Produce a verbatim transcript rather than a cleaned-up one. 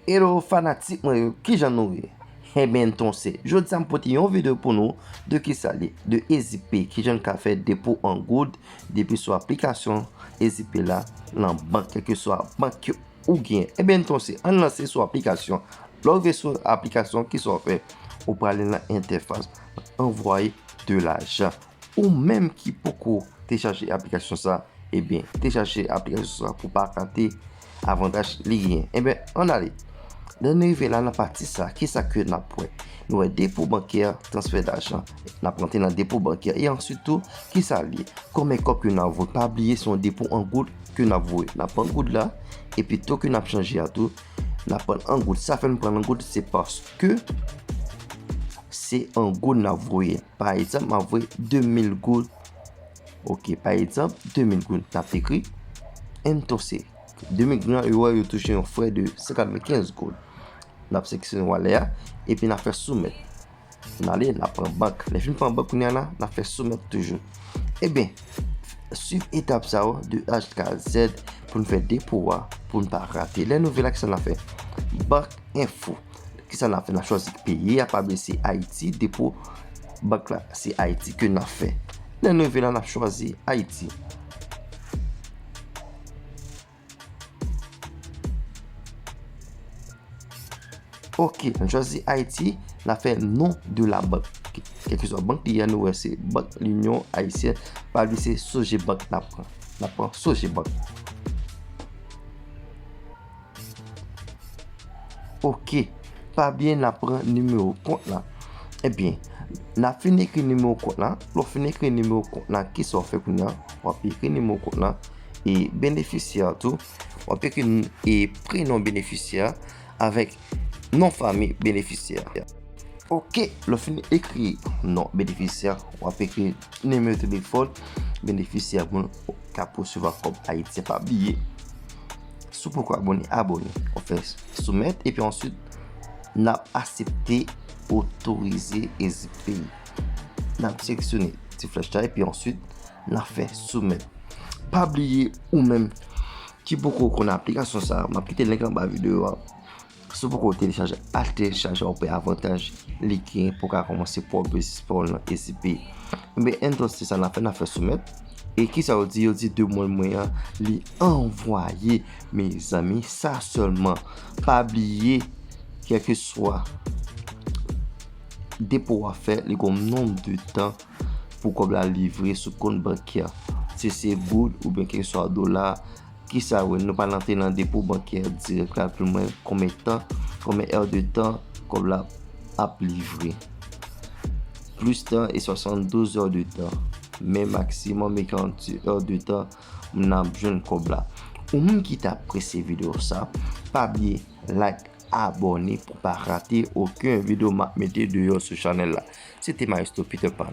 Hello fanatik mwen yo, kijan nou ye? Ebyen, entonse, jodi a m pote yon videyo pou nou de kisa li, de Easy Pay, kijan n ka fè depo an goud depi sou aplikasyon Easy Pay la nan bank, kèlkeswa bank ou gen. Ebyen, entonse, ann lanse sou aplikasyon. Lè w rive sou aplikasyon, kisa w fè? Ou prale nan entèfas, anvoye de lajan. Ou menm ki poko techaje aplikasyon sa, ebyen, techaje aplikasyon sa pou pa rate avantaj li genyen. Ebyen, ann ale. Lè nou rive la nan pati sa, kisa ke n ap wè? Nou wè depo bankè, transfè dajan. N ap rantre nan depo bankè. E answit tou, kisa l ye? Konbyen kòb ke n ap voye? Pa bliye, se yon depo an goud ke n ap voye. N ap pran goud la, epi to ke n ap chanje a tou, n ap pran an goud. Sa fè n pran an goud, se paske se an goud n ap voye. Pa egzanp, m ap voye de mil goud. Ok, pa egzanp, de mil goud, n ap ekri entonse. De mil goud la, yo wè yo touche yon frè de san katrevenkenz goud. N ap seleksyone walè a, epi n ap fè soumèt. N ale, n ap pran bank. Lè fini pran bank kounye a la, n ap fè soumèt toujou. Ebyen, swiv etap sa yo de A jiska Z pou n fè depo a, pou n pa rate. Lè nou rive la, kisa n ap fè? Bank enfo. Kisa n ap fè? N ap chwazi peyi a, pa bliye se Ayiti, depo bank la, se Ayiti ke n ap fè. Lè nou rive la, n ap chwazi Ayiti. Ok, n chwazi Ayiti, n ap fè nom de la banque. Kèlkeswa bank li ye a, nou wè se Bank Linyon Ayisyèn, pa bliye se Sogebank n ap pran. N ap pran Sogebank. Ok, pa bliye n ap pran nimewo kont la. Ebyen, n ap fin ekri nimewo kont la. Lè w fin ekri nimewo kont la, kisa w fè kounye a? W ap ekri nimewo kont la e benefisyè a tou. W ap ekri n- e prenon benefisyè a avèk non fanmi benefisyè a. Ok, lè w fin ekri non benefisyè a, w ap ekri nimewo telefòn benefisyè a pou n ka resevwa kòb Ayiti a. Pa bliye, si w poko abòne, abòne. W ap fè soumèt epi answit n ap aksepte, otorize Easy Pay. N ap seleksyone ti flèch la epi answit n ap fè soumèt. Pa bliye, ou menm ki poko konn aplikasyon sa, m ap kite link anba videyo a. Si w poko telechaje, al telechaje, w ap wè avantaj li gen pou w ka kòmanse pwòp biznis pa w nan Easy Pay. Ebyen, entonse, sa n ap fè, n ap fè soumèt. E kisa yo di? Yo di demwèl mwen an, li anvoye, mezanmi, sa sèlman. Pa bliye, kèlkeswa depo w ap fè, li gon nonb de tan pou kòb la livre sou kont bankè. Si se goud oubyen kèlkeswa dola, kisa w wè? Nou pral antre nan depo bankè dirèk la, pou mwen konbyen tan, konbyen è de tan kòb la ap livre. Plis tan e swasanndouz è de tan. Men maksimòm e karanntuit è de tan n ap jwenn kòb la. Ou menm ki t apresye videyo sa, pa bliye like, abòne pou pa rate okenn videyo m ap mete deyò sou chanèl la. Se te Maestro Peter Pan.